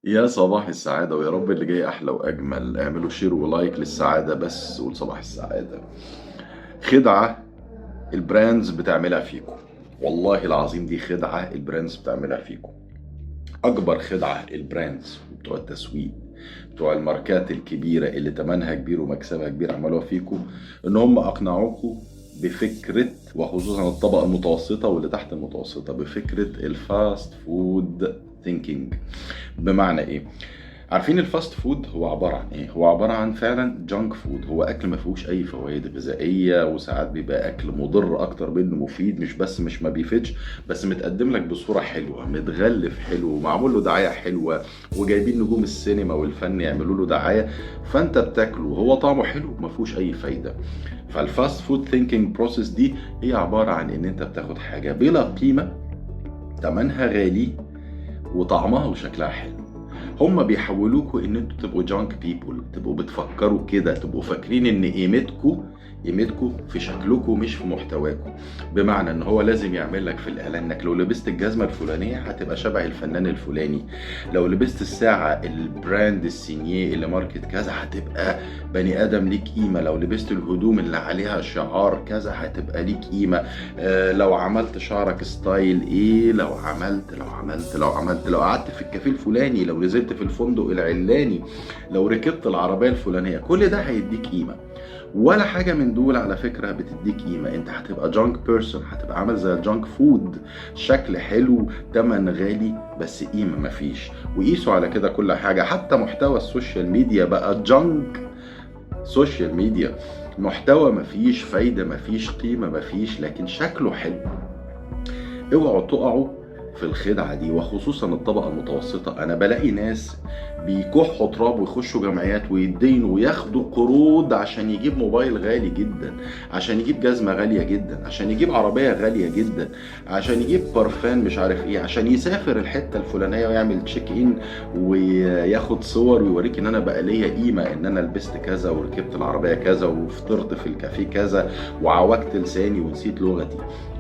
يا صباح السعادة، ويا رب اللي جاي أحلى وأجمل. اعملوا share و like للسعادة بس ولصباح السعادة. خدعة ال brands بتعملها فيكم، والله العظيم دي خدعة ال brands بتعملها فيكم. أكبر خدعة ال brands بتوع التسويق، بتوع الماركات الكبيرة اللي تمنها كبير ومكسبها كبير، عملوها فيكم إن هم أقنعوكم بفكرة، وخصوصا الطبقة المتوسطة واللي تحت المتوسطة، بفكرة ال fast food thinking. بمعنى ايه؟ عارفين ال fast food هو عبارة عن ايه؟ هو عبارة عن فعلا junk food، هو اكل ما فيهوش اي فوائد غذائية، وساعات بيبقى اكل مضر اكتر منه مفيد. مش بس مش ما بيفيدش، بس متقدم لك بصورة حلوة، متغلف حلو، ومعمول له دعاية حلوة، وجايبين نجوم السينما والفن يعملوا له دعاية، فانت بتاكله وهو طعمه حلو ما فيهوش اي فايدة. فال fast food thinking process دي هي عبارة عن ان انت بتاخد حاجة بلا قيمة، تمنها غالي، وطعمها وشكلها حلو. هم بيحولوكوا ان انتوا تبقوا junk people، تبقوا بتفكروا كده، تبقوا فاكرين ان قيمتكوا في شكلكوا مش في محتواكوا. بمعنى ان هو لازم يعمل لك في الاعلان انك لو لبست الجزمة الفلانية هتبقى شبه الفنان الفلاني، لو لبست الساعة ال brand السينيه اللي ماركت كذا هتبقى بني ادم ليك قيمه، لو لبست الهدوم اللي عليها شعار كذا هتبقى ليك قيمه، لو عملت شعرك style ايه، لو عملت لو عملت لو عملت، لو قعدت في الكافيه الفلاني، لو نزلت في الفندق العلاني، لو ركبت العربية الفلانيه، كل ده هيديك قيمه. ولا حاجة من دول على فكرة بتديك قيمة. انت هتبقى junk person، هتبقى عامل زي ال junk food، شكل حلو، تمن غالي، بس قيمة مفيش. وقيسوا على كده كل حاجة، حتى محتوى ال social media بقى junk social media، محتوى مفيش فايدة، مفيش قيمة، مفيش، لكن شكله حلو. اوعوا تقعوا في الخدعة دي، وخصوصا الطبقة المتوسطة. أنا بلاقي ناس بيكحوا تراب ويخشوا جمعيات ويدينوا وياخدوا قروض عشان يجيب موبايل غالي جدا، عشان يجيب جزمة غالية جدا، عشان يجيب عربية غالية جدا، عشان يجيب برفان مش عارف ايه، عشان يسافر الحتة الفلانية ويعمل check in وياخد صور ويوريك ان انا بقى ليا قيمة، ان انا لبست كذا وركبت العربية كذا وفطرت في الكافيه كذا وعوجت لساني ونسيت لغتي.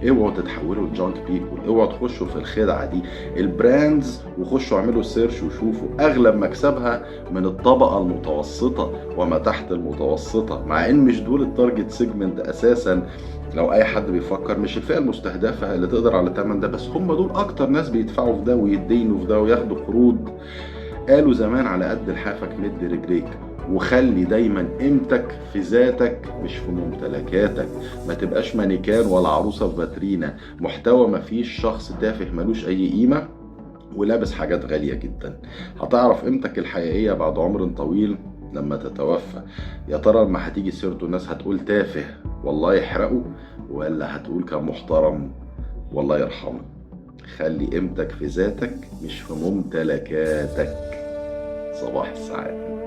اوعوا تتحولوا ل junk people، اوعوا تخشوا في الخدعة دي. ال brands، وخشوا اعملوا search وشوفوا، اغلب مكسبها من الطبقة المتوسطة وما تحت المتوسطة، مع ان مش دول ال target segment اساسا. لو اي حد بيفكر، مش الفئة المستهدفة اللي تقدر على الثمن ده، بس هم دول اكتر ناس بيدفعوا في ده ويتدينوا في ده وياخدوا قروض. قالوا زمان على قد لحافك مد رجليك، وخلي دايما قيمتك في ذاتك مش في ممتلكاتك. ما تبقاش مانيكان ولا عروسة في فاترينا، محتوى مفيش، شخص تافه ملوش اي قيمة ولابس حاجات غالية جدا. هتعرف قيمتك الحقيقية بعد عمر طويل لما تتوفى. يا ترى لما هتيجي سيرته الناس هتقول تافه والله يحرقه، ولا هتقول كان محترم والله يرحمه؟ خلي قيمتك في ذاتك مش في ممتلكاتك. صباح السعادة.